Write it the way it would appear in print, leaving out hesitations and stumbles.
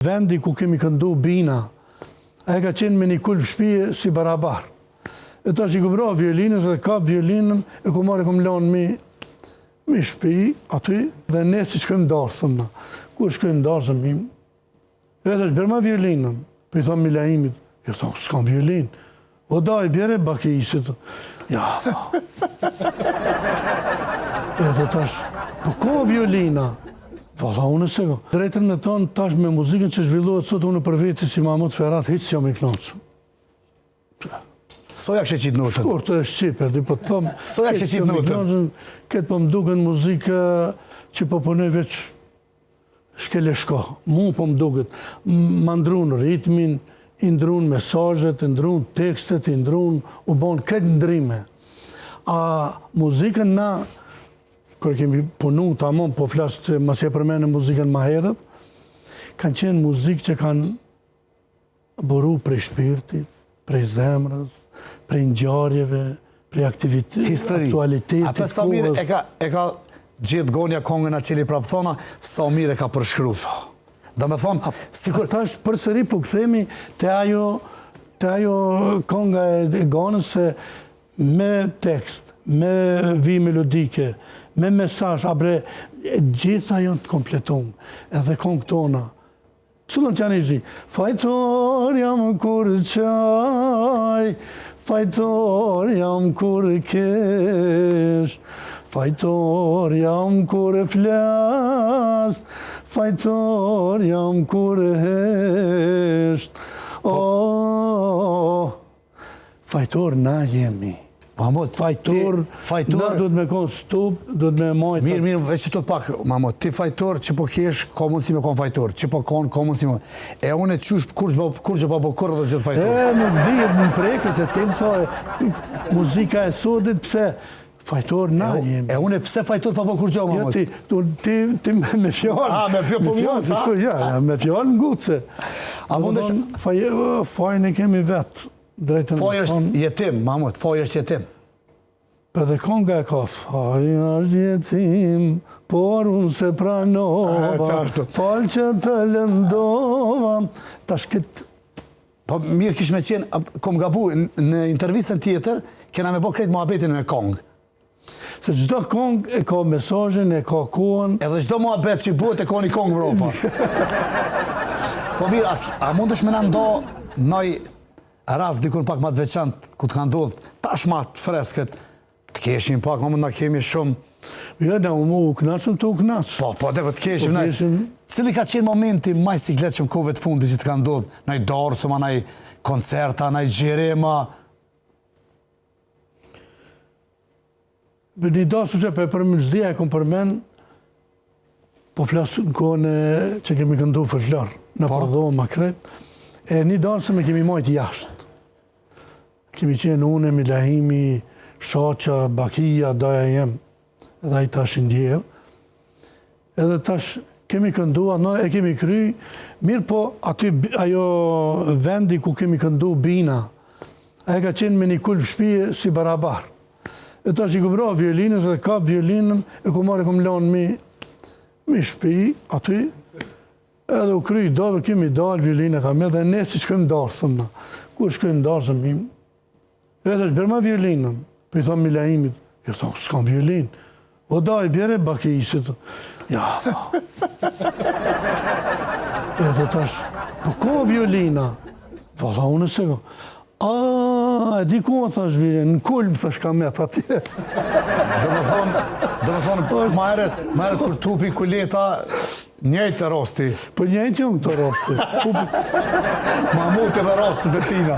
Vendi ku kemi këndu Bina, ajo ka qenë me një kulm shpije si barabar. E tash i kum ra violinës dhe kap violinën e kum marrë e kum lanë mi, mi shpi aty dhe ne si shkojmë darsëm na. Kur shkojmë darsëm, mi, e tash bjerma violinën, po i thom Milaimit, jo thom, s'kam violinë. O daj, bjere bakisit. Ja, tha. Edhe tash, po ku violina? Po tha, unë s'e kam. Drejtën me thonë, tash me muzikën që zhvillohet sot, unë për veti si Mahmut Ferhat, hiç s'jam i knaqë. Soja kështë qitë notën? Shkurt e shqipe, di po të thëmë. Soja kështë qitë notën? Këtë po më duken muzikë që po punoj veç Shkel e shko. Mu po më duket. Ma ndrun ritmin, i ndrun mesazhet, i ndrun tekstet, i ndrun, u bon krejt ndrime. A muzikën na, kur kemi punu tamam, po flas të masi e përmene muzikën ma herët, kanë qenë muzikë që kanë Buru prej shpirtit, prej zemrës, prej ngjarjeve, prej aktivitetit, aktualitetit, A sa mirë e ka, e ka gjetë Gonja kongën a qeli prapë thona, sa mirë e ka përshkru. Do me thonë, sikur... Tash përsëri po kthemi te ajo, te ajo konga e Gonës se me tekst, me vijë melodike, me mesazh, a bre, gjitha janë të kompletume, edhe kongë tona, Cilën të janë i zi? Fajtor jam kur qaj, fajtor jam kur kesh, fajtor jam kur flas, fajtor jam kur hesht. Oh, Fajtor na jemi. Mahmut, fajtor, fajtor, na duhet me konë stup, duhet me majtë. Mirë, mirë, veç që të pak, Mahmut, ti fajtor që po kesh, ka mundësi me konë fajtor, që po konë, ka mundësi me E unë e qysh, kur që po, kur që po po kurrë dhe gjithë fajtor. E, nuk dihet në prekë, se ti më thoj, muzika e sotit, pse, fajtor na jemi. E unë pse fajtor pa po kurgjo, Mahmut? Jo, ti, ti, ti me fjalë. A, me fjalë, po më ngucë, a? Ja, ja, me fjalë më ngucë. A mundesh... Fajin e kemi vetë. Drejtën Faji është jetim, Mahmut, faji është jetim. Po edhe konga e ka, faji është jetim, por unë s'e pranova, fal që të lëndova, tash këtë... Po mirë kish me qenë, kom gabu, në intervistën tjetër, kena me bo krejt muhabetin me kongë. Se çdo kongë e ka mesazhin, e ka kohën. Edhe çdo muhabet që bëhet e ka një kongë mbrapa. Po mirë, a, a mundesh me na nda naj rast dikun pak ma të veçantë ku të ka ndodhë, tash ma të freskët, të keshim pak, ma mund na kemi shumë. Jo, na u u knaqëm të u knaqë. Po, po, dhe po të keshim, po, keshim... Cili ka qenë momenti ma i sikletshëm kohëve të fundit që të ka ndodhë, naj darsëm, naj koncerta, naj xhirima, Për një dasëm që për për mëzdia e kom përmen, po flas në kohën e që kemi këndu folklor, në po. për dhoma krejt, e një dasëm e kemi majtë jashtë. Kemi qenë unë, Milahimi, Shaqa, Bakia, daja jem, edhe ai tash i ndjerë. Edhe tash kemi këndu, në e kemi kry, mirë po aty ajo vendi ku kemi këndu Bina, ajo ka qenë me një kulm shpije si barabar. E tash i kum ra violinës dhe kap violinën e kum marrë e kum lanë mi, mi shpi aty, edhe u kry do, kemi dalë violina ka me dhe ne si shkojmë darsëm na. Kur shkojmë darsëm, mi, E tash bjerma violinën, po i thom Milaimit, jo thom, s'kam violinë. O daj, bjere bakisit. Ja, tha. Edhe tash, po ku violina? Po tha, unë s'e kam. A, e di ku më thash violina, në kulm, thash ka met atje. Do me thonë, do me thonë, ma herët, ma herët kur t'hupi kuleta, njëjtë rasti. Po njëjtë janë këto rasti. Mamuti dhe rasti të tina.